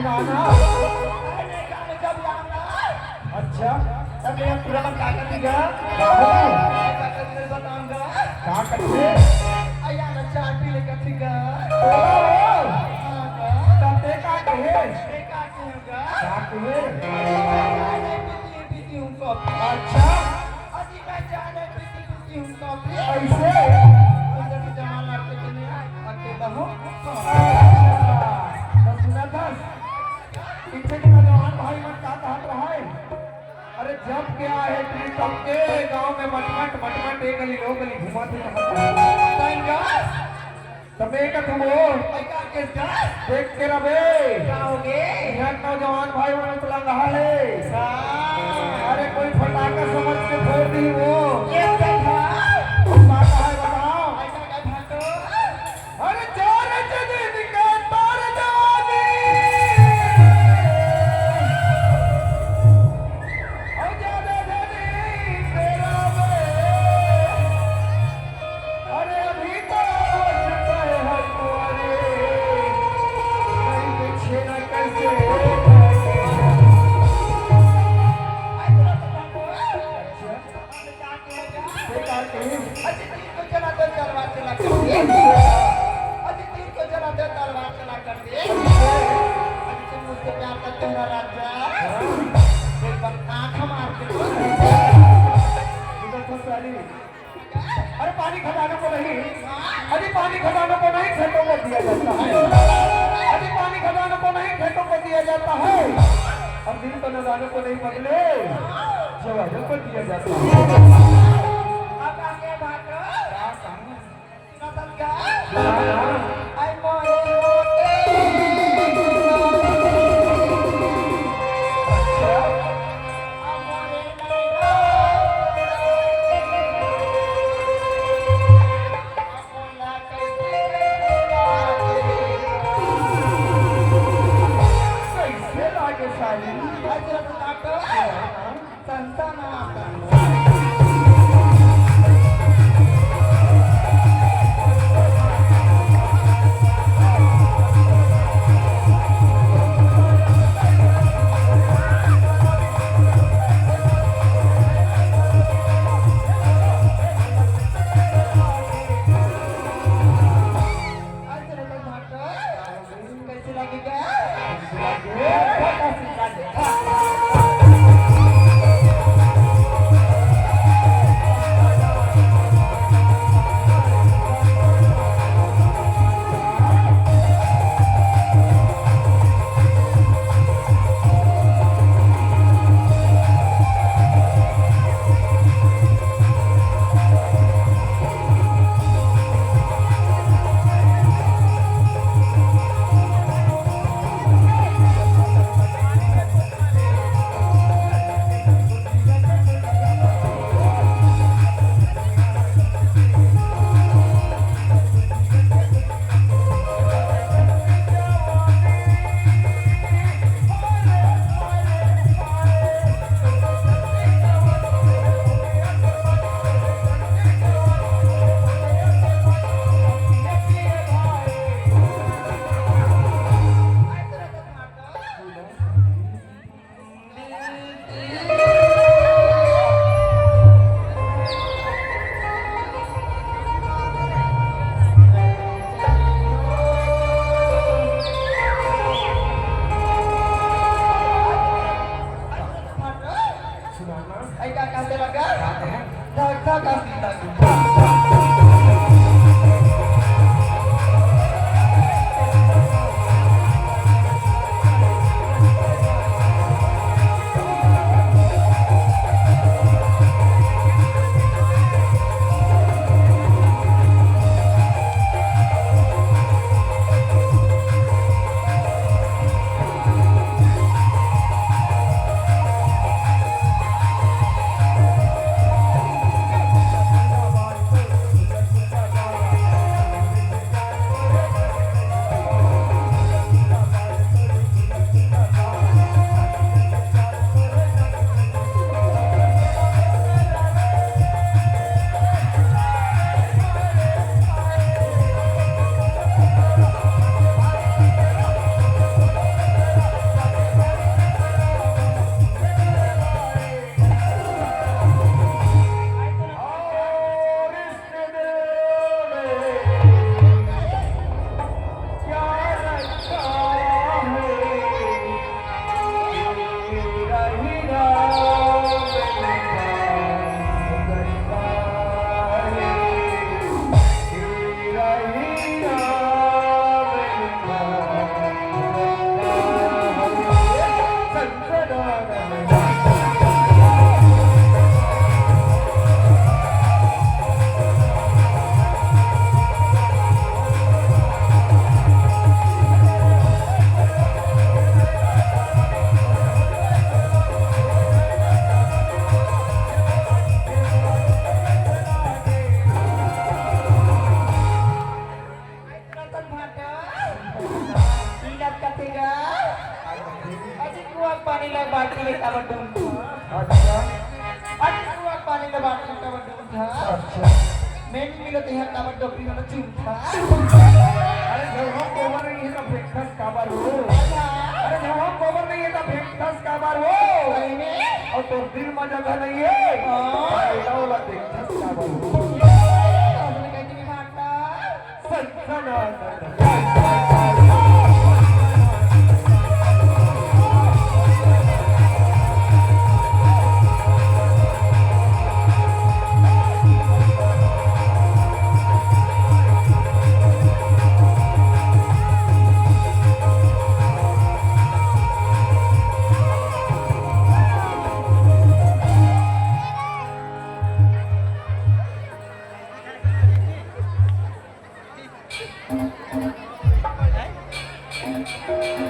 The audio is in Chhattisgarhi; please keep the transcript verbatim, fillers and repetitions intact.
गाना। अरे, गाना जब गाना। अच्छा। तब ये पूरा का कथी गा? का हो? का कथी बताऊंगा? का कथी? अया ना चाय पी ले कथी गा? ओ! हाँ गा। तब ते का कहे? ते का कहे गा? का कहे? चाय नहीं पीती, पीती हूँ कॉफी। अच्छा। अजी मैं चाय नहीं पीती, पीती हूँ कॉफी। ऐसे? उधर से जमा लड़के के लिए अकेला हूँ। अच्छा। तो सुना था? पीछे के नौजवान भाई मन का कहत रहा है? अरे जब क्या है ट्री तब के गांव में मटमट मटमट एक गली दो गली घुमा थे। तो मैं कहत हूँ वो देख के रबे। यहाँ नौजवान भाई मन उतला रहा है। अरे कोई फटाका समझ के फोड़ दी वो। फटाका है बताओ। अरे चार दिन के तार जवानी। और ज्यादा नहीं तेरा बे। अरे अभी तो होश पे है कुंवारे। नहीं पीछे ना कैसे। अच्छा। बेकार कहीं। अजी तीर को चला दे, तलवार चला कर दे। अजी तीर को चला दे, तलवार चला कर दे। अजी तुम मुझसे प्यार करते हो ना राजा? एक बार आंख मार के देखो। इधर तो साली। अरे पानी खजानों को नहीं, अरे पानी खजानों को नहीं, खेतों को दिया जाता है। अरे पानी खजानों को नहीं, खेतों को दिया जाता है। और दिल तो नदानों को नहीं, बदले जवानों को दिया जाता है। अब आगे भाटो। क्या कहूँ? रतन का? हाँ, हाँ। आई मोरे मोटे। अच्छा। अब मोरे नैना। अब मोला कैसे कैसे लागे। कैसे लागे साली? हजरत डॉक्टर। अच्छा। अरे, तू अब पानी के बाटल काबर ढूंढत हस? अच्छा। मैं नहीं मिलत यहाँ काबर डोकरी वाला चूंढत हस? अरे, जब हम गोबर नहीं है तो फेंकथस काबर हो? अच्छा। अरे, जब हम गोबर नहीं है तो फेंकथस काबर हो? सही में? और तोर दिल में जगह नहीं है। हाँ। तो बेटा वाला देखथस काबर हो? असने कहती मैं भागता। सनसनाटा।